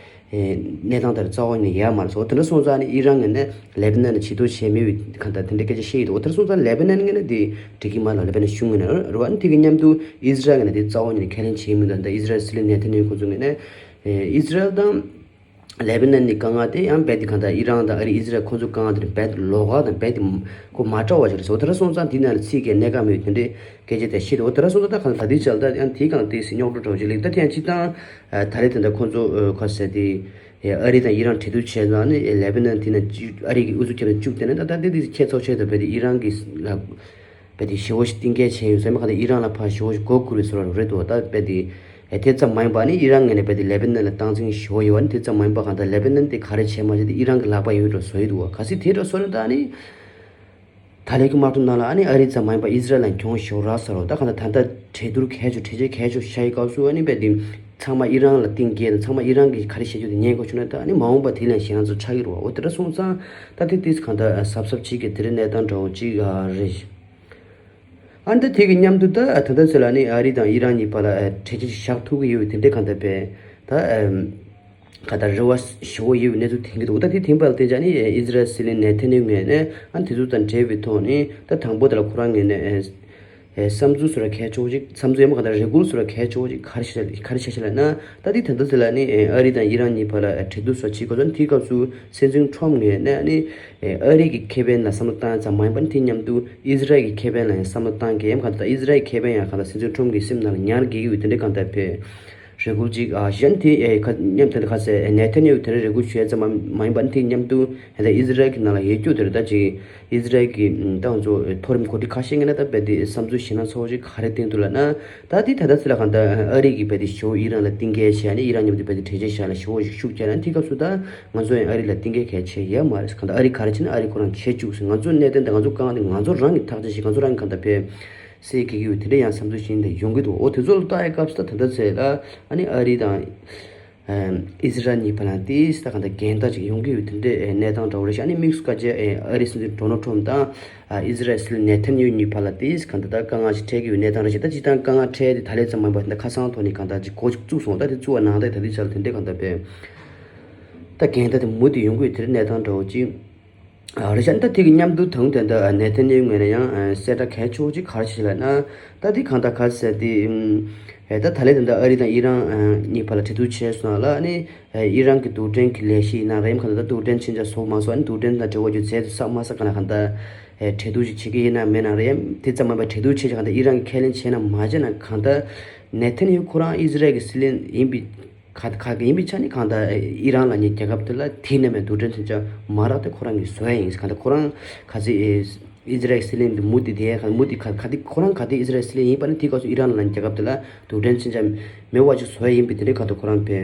ཨེ་གནས་སྟངས་དེར་རྩ་བ་ནས་ཡོད་མ་རེད་ཟེར། འོ་དེ་འདྲ་སོང་ཙང་ནི་ཨི་རན་ངོས་ནས་ལེ་བྷ་ནན་ལ་ཇུས་གཏོགས་བྱས་མེད་པའི་གང་ལྟར་དེ་འདྲའི་སྐད་ཆ་བཤད་ཡོད་འདུག་འོ་དེ་འདྲ་སོང་ཙང་ལེ་བྷ་ནན་ངོས་ནས་དེ་འགྲིག་གི་མ་རེད་ལ་ལེ་བྷ་ནན་གཞུང་ངོས་ནས་རེད་བ། ཨ་ནི་དེ་གི་མཉམ་དུ་ཨི་ཟི་རལ་ངོས་ནས་དེ་རྩ་བ་ནས་ཁས་ལེན་བྱས་མི་འདུག་ད་ཨི་ཟི་རལ་སྲིད་བློན་ནེ་ཐན་ཡ་ཧུ་ཁོ་ཚོ་ངོས་ནས་ཨེ་ཨི་ཟི་རལ་དང་། ལེ་བྷ་ནན་ནི་དཀའ་ངལ་དེ་ཡང་རྦད་དེ་གང་ལྟར་ཨི་རན་དང་ཨ་རི་ཨི་ཟི་རལ་ཁོ་ཚོ་དཀའ་ངལ་དེ་རྦད་དེ་ལོགས་ཀ་དང་རྦད་དེ་ཁོ་མ་འདྲ་བ་ཞིག་རེད་ཟེར། འོ་དེ་འདྲ་སོང་ཙང་དེ་ནང་ལ་ཚིག་གི་གནད་འགག་མེད་དེ་འདྲའི་སྐད་ཆ་དེ་བཤད་འདུག་འོ་དེ་འདྲ་སོང་ཙང་ད་གང་ལྟར་ད་ལྟའི་ཆར་ད་ཡང་དེའི་སྒང་ལ་ཏོག་ཙམ་རྙོག་དྲ་འདྲ་བོ་ཞིག་སླེབས། ད་དེ་ཡང་སྤྱིར་བཏང་ད་རེས་དེ་འདྲ་ཁོ་ཚོ་ག་ཟེར་དེ་ཨ་རི་དང་ཨི་རན་གྲོས་བསྡུར་བྱས་ཙང་ནི་ལེ་བྷ་ནན་དེ་ནས་ཨ་རི་གི་ཨུ་ཚུགས་རྒྱབ་ནས་བཅུག་དེ་ནས་ད་ལྟ་དེ་དེ་ཁྱད་མཚར་ཆེ་ད་རྦད་དེ་ཨི་རན་གི་ལ། རྦད་དེ་ཞེ་བོ་ཞིག་གཏིང་སྐྱེལ་བྱས་ཡོད་ཟེར་མ་གང་ལྟར་ཨི་རན་ལ་ཕར་ཞེ་བོ་ཞིག་མགོ་སྒུར་བའི་བཟོ་འདྲ་རེད་འདུག་ད་རྦད་དེ་ཨེ་དེ་ཙམ་མ་ཡིན་པ་ནི་ཨི་རན་ངོས་ནས་རྦད་དེ་ལེ་བྷ་ནན་ལ་སྟངས་འཛིན་ཞེ་བོ་ཡོད་པ་ནི་དེ་ཙམ་མ་ཡིན་པ་གང་ལྟར་ལེ་བྷ་ནན་དེ་ག་རེ་བྱས་མ་བྱས་དེ་ཨི་རན་གྱི་ལག་པ་ཡོད་འགྲོ་བཟོ་ཡི་འདུག་ག་སྲིད་དེ་འདྲ་བཟོ་ན་ད་ནི་ད་ལན་གྱི་དམག་འཁྲུག་ནང་ལ་ཨ་ནི་ཨ་རི་ཙམ་མ་ཡིན་པ་ཨི་ཟི་རལ་ལ་གྱོང་ཞེ་བོ་རག་ས་རེད། ད་གང་ལྟར་ད་ལྟ་གྲོས་བསྡུར་གལ་ཆེ་གྲོས་ཆོད་གལ་ཆེ་བཞག་ཡི་སྐབས་སུ་ཨ་ནི་རྦད་དེ་ཚང་མ་ཨི་རན་ལ་གཏིང་སྐྱེལ་དང་ཚང་མ་ཨི་རན་གྱིས་ག་རེ་བཤད་རྒྱུ་དེ་ཉན་དགོས་བྱུང་ན་ད་ཨ་ནི་མ་འོངས་པ་དེ་ལས་ཞེད་སྣང་ཚོ་ཆགས་ཀྱི་རེད་བ། འོ་དེ་འདྲ་སོང་ཙང་ད་དེ་དུས་གང་ལྟར་གཟབ་གཟབ་བྱེད་དགོས་དེ་རེད། གནས་སྟངས་འདྲ་བོ་ཅིག་རེད། ཨ་ནི་ད་དེ་གི་མཉམ་དུ་ད་ད་ལྟ་ཚོད་ལ་ནི་ཨ་རི་དང་ཨི་རན་གཉིས་བར་ལ་གྲོས་ཆོད་ཅིག་བཞག་ཐུབ་ཀྱི་ཡོད་དེ་འདྲའི་གང་ལྟར་པས་ད་ག་ད་རེ་བ་ཞེ་བོ་ཡོད་པའི་གནས་ཚུལ་ཐོན་གྱི་འདུག་ད་དེ་ཐོན་པ་ལ་བརྟེན་བྱས་ནི་ཨི་ཟི་རལ་སྲིད་བློན་ནེ་ཐན་ཡ་ཧུ་ངོས་ནས་ཨ་ནི་དེ་ཚོ་དང་འབྲེལ་བའི་ཐོག་ནས་ད་དང་པོ་དེ་ལ་ཁོ་རང་ངོས་ནས་ཨེ་བསམ་ཚུལ་བཟོ་འདྲ་གལ་ཆེ་བོ་ཅིག་བསམ་ཚུལ་ཡང་མ་གང་ལྟར་རེ་སྐུལ་བཟོ་འདྲ་གལ་ཆེ་བོ་ཅིག་ག་རེ་བྱས་ག་རེ་བྱས་བྱས་ལབ་ན། ད་དེ་ད་ལྟ་དེ་ལ་ནི་ཨ་རི་དང་ཨི་རན་གཉིས་བར་ལ་གྲོས་བསྡུར་སོགས་བྱེད་དགོས་ཙང་དེའི་སྐབས་སུ་སྲིད་འཛིན་ཁྲོམ་ངོས་ནས་ནི་ཨ་རི་གི་ཁེ་ཕན་ལ་བསམ་བློ་བཏང་ཙམ་མ་ཡིན་པར་དེ་མཉམ་དུ་ཨི་ཟི་རལ་གྱི་ཁེ་ཕན་ལ་ཡང་བསམ་བློ་བཏང་གི་ཡང་གང་ལྟར་ཨི་ཟི་རལ་གྱི་ཁེ་ཕན་ཡང་གང་ལྟར་སྲིད་འཛིན་ཁྲོམ་གྱི་སེམས་ནང་ལ་ཉར་དགོས་ཀྱི་ཡོད་དེ་འདྲའི་གང་ལྟར་བས་རེ་སྐུལ་ཅིག་ཨ་གཞན་དེ་ཨེ་ཁ་མཉམ་དེ་འདྲ་ཁ་ཟེར་ནེ་ཐན་ཡ་ཧུ་དེ་འདྲ་རེ་སྐུལ་ཞུ་ཡ་ཙམ་མ་མ་ཡིན་པར་དེ་མཉམ་དུ་ཨེ་ད་ཨི་ཟི་རལ་གྱི་ནང་ལ་ཡོད་རྒྱུ་དེ་འདྲ་ད་ཅིག་ཨི་ཟི་རལ་གྱི་ཏང་ཙུའུ་མཐོ་རིམ་འགོ་ཁྲིད་ཁ་ཤས་ངོས་ནས་ད་རྦད་དེ་བསམ་ཚུལ་ཞེད་སྣང་ཚ་བོ་ཞིག་ག་རེ་བཏོན་འདུག་ལབ་ན། ད་དེ་ད་ལྟ་ཚོད་ལ་གང་ལྟར་ཨ་རི་གིས་རྦད་དེ་ཞེ་བོ་ཨི་རན་ལ་གཏིང་སྐྱེལ་བྱས་ནས་ཨི་རན་མཉམ་དུ་རྦད་དེ་གྲོས་ཆོད་བཞག་ལ་ཞེ་བོ་ཞིག་ཤུགས་རྒྱག་ན་དེ་སྐབས་སུ་ད་ང་ཚོ་ཡང་ཨ་རི་ལ་གཏིང་སྐྱེལ་གལ་ཆེ་ཡོད་མ་རེད། གང་ལྟར་ཨ་རི་ག་རེ་བྱས་ན་ཨ་རི་ཁོ་རང་བྱེད་བཅུག་ཟེར། ང་ཚོ་གནད་དོན་དེ་ང་ཚོ་དཀའ་ངལ་དེ་ང་ཚོ་རང་གིས་ཐག་གཅོད་བྱེད། ང་ཚོ་རང་གིས་གང་ལྟར་བས་སེལ་དགོས་ཀྱི་ཡོད་དེ་འདྲ་ཡང་བསམ་ཚུལ་ཞིག་འདི་ཡོང་གི་འདུག་འོ་དེ་ཚོ་ལ་ལྟ་ཡའི་སྐབས་སུ་ད་ད་ལྟ་ཚོད་ལ་ཨ་ནི་ཨ་རི་དང་ ཨིས་རལ་གཉིས་བར་ལ་ཏིས་ད་གང་ལྟར་འགལ་ཟླ་ཅིག་ཡོང་གི་ཡོད་དེ་འདྲའི་གནས་སྟངས་འདྲ་བོ་རེད་ཤག་ཨ་ནི་དམིགས་སུ་བཀར་བྱས་ཨ་རིའི་སྲིད་འཛིན་ཌོ་ནལ་ཊམ་དང་ཨིས་རལ་སྲིད་བློན་ནེ་ཐན་ཡ་ཧུ་གཉིས་བར་ལ་ཏིས་གང་ལྟར་ད་དཀའ་ངལ་ཞིག་འཕྲད་ཀྱི་ཡོད་གནས་སྟངས་རེད་ཤག་ད་སྤྱིར་བཏང་དཀའ་ངལ་འཕྲད་དེ་ད་ལས་ཙམ་མ་ཡིན་པར་ད་ཁ་སང་ཐོག་ནས་གང་ལྟར་ཅིག་འགོ་ཅིག་བཙུགས་སོང་། ད་དེ་བཙུགས་པ་ནང་ད་ད་དེ་ཆ་ལ་དེ་འདྲའི་གང་ལྟར་བས་ད་འགལ་ཟླ་དེ་མུ་མཐུད་ཡོང་གི་ཡོད་དེ་འདྲའི་གནས་སྟངས་འདྲ་བོ་ཅིག་ཨ་རེད་ཤག་ད་དེ་གི་མཉམ་དུ་དང་དེ་འདྲ་ནེ་ཐན་ཡ་ཧུ་ངོས་ནས་ཡང་གསལ་བསྒྲགས་གལ་ཆེ་བོ་ཅིག་ག་རེ་བྱས་ལབ་ན། ད་དེ་གང་ལྟར་ག་ཟེར་དེ་ད་ད་ལན་དེ་འདྲ་ཨ་རི་དང་ཨི་རན་གཉིས་བར་ལ་གྲོས་བསྡུར་བྱས་སོང་ལ་ནི་ཨི་རན་གྱི་རྡུལ་ཕྲན་གྱི་ལས་གཞི་ཡིན་ན་རེམ་གང་ལྟར་ད་རྡུལ་ཕྲན་ཆེན་ཆ་བཟོ་མ་བཟོ་ཨ་ནི་རྡུལ་ཕྲན་དང་འབྲེལ་བ་རྒྱུ་རྫས་དེ་བསགས་མ་བསགས་ག་ན་གང་ལྟར་གྲོས་བསྡུར་ཞིག་བྱེད་ཀྱི་ཡིན་ན་མེད་ན་རེམ་དེ་ཙམ་མ་ཡིན་པར་གྲོས་བསྡུར་བྱས་ཀྱི་གང་ལྟར་ཨི་རན་གྱིས་ཁས་ལེན་བྱས་ན་མ་བྱས་ན་གང་ལྟར་ནེ་ཐན་ཡ་ཧུ་ཁོ་རང་ཨི་ཟི་རལ་གྱི་སྲིད་བློན་ཡིན་པའི་ག་ག་གི་ཡིན་པའི་ཆ་ནས་གང་ལྟར་ཨི་རན་ལབ་མཁན་རྒྱལ་ཁབ་དེ་ལ་དེ་ནས་མེད་རྡུལ་ཕྲན་མཚོན་ཆ་མ་རག་དེ་ཁོ་རང་གིས་བཟོ་ཡ་ཡིན། གང་ལྟར་ཁོ་རང་ག་ཚོད་ཨི་ཟི་རལ་སྲིད་བློན་དེ་མུ་མཐུད་དེ་ག་མུ་མཐུད་ག་ག་དེ་ཁོ་རང་ག་དེ་ཨི་ཟི་རལ་སྲིད་བློན་ཡིན་པ་ནི་དེ་སྐབས་སུ་ཨི་རན་ལབ་མཁན་རྒྱལ་ཁབ་དེ་ལ་རྡུལ་ཕྲན་མཚོན་ཆ་མེད་པ་ཅིག་བཟོ་ཡ་ཡིན་པའི་དེ་འདྲའི་གང་ལྟར་ཁོ་རང་ཕེ་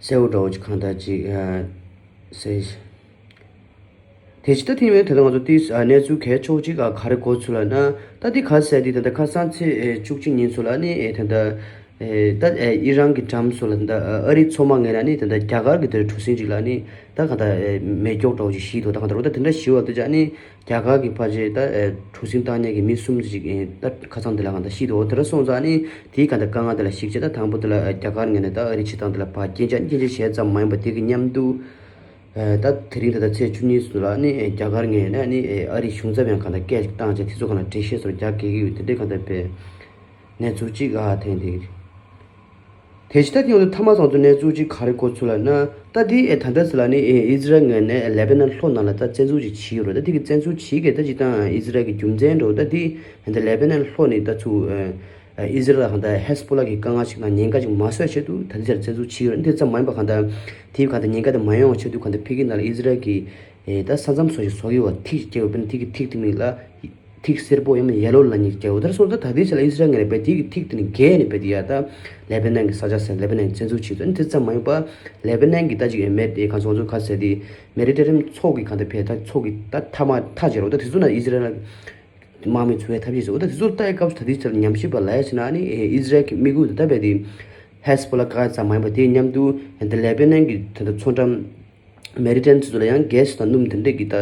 གསལ་བོ་འདྲ་བོ་ཅིག་གང་ལྟར་ཅིག་ཨ་གསལ། དེ་ཕྱི་ད་ཐེངས་མའི་དེ་ལ་ང་ཚོ་ཏིས་ཨ་གནས་ཚུལ་གལ་ཆེ་བོ་གཅིག་ཨ་ག་རེ་གོ་ཚུལ་ལབ་ན། ད་འདི་ག་ཟེར་དེ་ད་ལྟ་ཁ་སང་ཚེས་ཨེ་བཅུ་གཅིག་ཉིན་ཚོ་ལ་ནི་ཨེ་ད་ལྟ་ཨེ་ད་ཨེ་ཨི་རན་གྱི་འགྲམ་ཚོ་ལ་ད་ལྟ་ཨ་རིའི་མཚོ་དམག་ངོས་ལ་ནི་ད་ལྟ་རྒྱ་གར་གྱི་དེར་གྲུ་གཟིངས་གཅིག་ལ་ནི་ད་ག་ད་ཨེ་མེ་སྒྱོགས་འདྲ་བོ་ཞིག་ཤི་འདུག་ད་ག་ད་རུ་ད་དེ་འདྲ་ཞི་བ་དེ་ཅག་ནི་རྒྱ་གར་གྱི་ཕར་ཆེར་ད་ཨེ་གྲུ་གཟིངས་བཏང་མཁན་གྱི་མི་གསུམ་ཅིག་ཨེ་ད་ཁ་སང་དེ་ལ་ག་ད་ཤི་འདུག་འོ་དེ་འདྲ་སོང་ཙང་ནི་དེའི་ག་ད་དཀའ་ངལ་དེ་ལ་གཞིགས་བྱས་ད་དང་པོ་དེ་ལ་ཨེ་རྒྱ་གར་ངོས་ནས་ད་ཨ་རིའི་བྱེད་སྟངས་དེ་ལ་ཕར་རྐྱེན་ཆག་རྐྱེན་ཆག་བྱས་ཙམ་མ་ཡིན་པ་དེ་གི་མཉམ་དུ། ད་དེ་རིང་ད་ལྟ་ཚེས་བཅུ་གཉིས་སུ་ལ་ནི་རྒྱ་གར་ངོས་ནས་ནི་ཨ་རིའི་གཞུང་ཚབ་ཡང་གང་ལྟར་སྐད་ཅིག་བཏང་བྱས་དེ་ཚོ་གང་ལ་འགྲེལ་བཤད་སོགས་རྒྱག་དགོས་ཀྱི་ཡོད་དེ་འདྲའི་གང་ལྟར་པའི་གནས་ཚུལ་གཅིག་ཨ་ཐེངས་དེ། དེ་ཕྱི་ད་ཐེངས་འདི་མཐའ་མ་ཚང་ཚོ་གནས་ཚུལ་གཅིག་ག་རེ་གོ་ཚུལ་ལབ་ན། ད་དེ་ཨེ་ད་ལྟ་ཚོ་ལ་ནི་ཨེ་ཨི་ཟི་རལ་ངོས་ནས་ལེ་པེ་ནན་ལྷོ་ནང་ལ་ད་བཙན་འཛུལ་ཅིག་བྱས་ཡོད་རེད། ད་དེ་གི་བཙན་འཛུལ་བྱས་གི་ད་ཅིག་དང་ཨི་ཟི་རལ་གི་རྒྱུ་མཚན་འགྲོ་ད་དེ་ད་ལེ་པེ་ནན་ལྷོ་ནས་ད་ཚུར་ཨི་ཟི་རལ་ལ་གང་ལྟར་ཧེ་སི་པོ་ལ་གི་དཀའ་ངལ་ཞིག་དང་ཉེན་ཁ་ཞིག་མ་བཟོ་ཡ་ཆེད་དུ་ད་ལྟའི་ཆར་བཙན་འཛུལ་བྱས་ཡོད་རེད། འདི་ཙམ་མ་ཡིན་པ་གང་ལྟར་དེའི་གང་ལྟར་ཉེན་ཁ་དེ་མ་ཡོང་བ་ཆེད་དུ་གང་ལྟར་ཕ་གི་ནང་ལ་ཨི་ཟི་རལ་གྱི་ཨེ་ད་ས་མཚམས་བཟོ་ཞིག་བཟོ་གི་ཡོད་པ་ཐིག་ཅིག་བཀལ་ཡོད་པ་ཐིག་གི་ཐིག་དེ་མིང་ལ་ཐིག་སེར་པོ་ཡང་ན་ཡེ་ལོ་ལབ་མཁན་ཅིག་བཀལ་ཡོད། ད་སོང་ཙང་ད་ལྟའི་ཆར་ལ་ཨི་ཟི་རལ་ངོས་ནས་དཔེ་དེ་གི་ཐིག་དེ་ནི་བརྒལ་ནས་དཔེ་དེ་ཡ་ད་ལེ་པེ་ནན་གྱི་ས་ཆ་ཟེར་ལེ་པེ་ནན་གྱི་བཙན་འཛུལ་བྱས་ཚུལ་འདི་ཙམ་མ་ཡིན་པ་ལེ་པེ་ནན་གྱི་ད་ཅིག་ཨེ་མེད་དེ་གང་སོང་ཚོ་ག་ཟེར་དེ་མེ་ཌི་ཊེ་རེ་ནི་ཡན་མཚོ་གི་གང་ལྟར་ཕེ་ད་མཚོ་གི་ད་མཐའ་མ་མཐའ་བྱས་རོགས་ད་དེ་ཚོ་ན་ཨི་ཟི་རལ་དམག་མི་ཚུད་པའི་ཐབས་ཤེས་བྱེད། འོ་ད་དེ་ཚོ་ལྟ་ཡི་སྐབས་སུ་ད་དེ་ཚོ་ཉམས་ཞིབ་པ་ལ་ཡ་ཕྱིན་ན་ནི་ཨེ་ཨི་ཟི་རལ་གྱི་དམིགས་ཡུལ་དེ་ད་རྦད་དེ་ཧེ་སི་པོ་ལ་དཀའ་ཙམ་མ་ཡིན་པ་དེ་མཉམ་དུ་ད་ལེ་པེ་ནན་གྱི་ད་ད་མཚོ་འགྲམ་མེ་ཌི་ཊེ་རེ་ནན་ཚོ་ལ་ཡང་གྷེ་སི་དང་སྣུམ་དེ་འདྲས་ཀྱི་ད་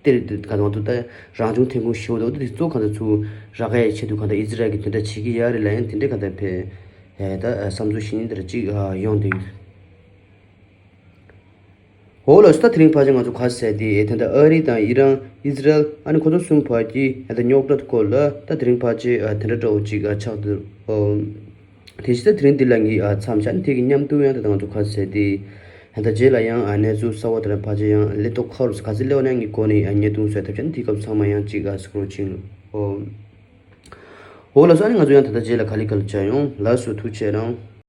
གཏེར་དེ་ག་དང་དུ་ད་རང་བྱུང་ཐོན་ཁུངས་ཞེ་པོ་འདུག་དེ་ཚོ་གང་ལྟར་ཚུར་རག་ཡའི་ཆེད་དུ་གང་ལྟར་ཨི་ཟི་རལ་གྱི་དེ་འདྲ་བྱེད་ཀྱི་ཡ་རེད་ལ་ཡང་དེ་འདྲས་གང་ལྟར་ཕེ་ད་བསམ་ཚུལ་ཞིག་ནི་དེ་འདྲ་ཅིག་ཡོང་བསྡད་ཡོད། འོ་ལགས་སོ། ད་དེ་རིང་ཕལ་ཆེར་ང་ཚོ་ག་ཟེར་དེ་ད་ལྟ་ཨ་རི་དང་ཨི་རན་ཨི་ཟི་རལ་ཨ་ནི་ཁོ་ཚོ་གསུམ་བར་གྱི་ད་ལྟ་རྙོག་དྲ་སྐོར་ལ་ད་དེ་རིང་ཕལ་ཆེར་དེ་འདྲ་འདྲ་བོ་ཅིག་ཆགས་འདུག་ཨོ། དེ་བཞིན་ད་དེ་རིང་འདི་ལ་ངས་མཚམས་བཞག་ནས་དེ་གི་མཉམ་དུ་ཡང་ད་ལྟ་ང་ཚོ་ག་ཟེར་དེ་ད་ལྟ་རྗེས་ལ་ཡང་གནས་ཚུལ་གསར་བ་དེ་འདྲ་ཕལ་ཆེར་ཡང་ལེ་ཏོག་ཁ་རུ་ག་ཚོད་སླེབས་ན་ངས་གོ་ནས་བརྙན་ཐུང་བཟོས་ཐབས་བྱས་ནས་དེ་སྐབས་ཚང་མ་ཡང་ཅིག་གཟིགས་རོགས་བྱེད། ཨོ། འོ་ལགས་སོ། ཨ་ནི་ང་ཚོ་ཡང་ད་ལྟ་རྗེས་ལ་ག་ལེ་ག་ལེ་བྱ་ཡོང་། ལགས་སོ། ཐུགས་རྗེ་གནང་།